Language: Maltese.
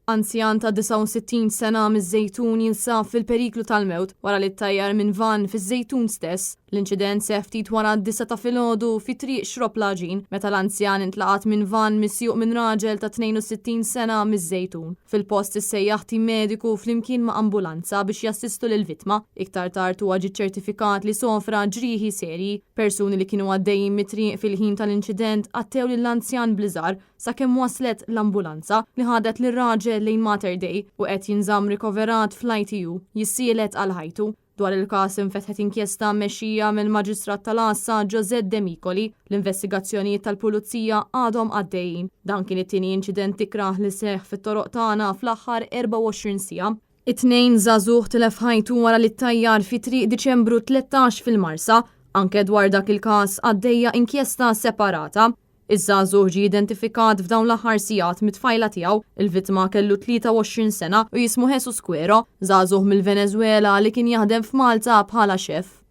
Anzjan ta' 69 sena miż-Żejtun jinsab fil-periklu tal-mewt wara li ttajjar minn vann fiż-Żejtun stess. L-inċident seħħ ftit wara d-disgħa ta' filgħodu fi Triq Xrobb l-Għaġin meta l-anzjan intlaqat minn vann misjuq minn raġel ta' 62 sena miż-Żejtun. Fil-post issejjaħ tim mediku flimkien ma' ambulanza biex jassistu lill-vittma. Iktar tard huwa ġie ċċertifikat li sofra ġrieħi serji. Persuni li kienu għaddejjin mit-triq fil-ħin tal-inċident għattew lill-anzjan bl-iżgħar sakemm waslet l-ambulanza li ħadet lir-raġel lejn Mater Dei u qed jinżamm rikoverat fl-ITU jissielet għal ħajtu. Dwar il-każ infetħet inkjesta mmexxija mill-Maġistrat tal-Għassa Josette Demicoli. L-investigazzjonijiet tal-Pulizija għadhom għaddejjin. Dan kien it-tieni inċident ikrah li seħħ fit-toroq tagħna fl-aħħar 24 siegħa. It-Tnejn żagħżugħ tilef ħajtu wara li ttajjar fi Triq Diċembru 13 fil-Marsa. Anke dwar dak il-każ għaddejja inkjesta separata. Iż-żagħżugħ ġie identifikat f'dawn l-aħħar sigħat mit-tfajla tiegħu. Il-vittma kellu 23 sena u jismu Jesus Quero, żagħżugħ mill-Venezwela li kien jaħdem f'Malta bħala chef.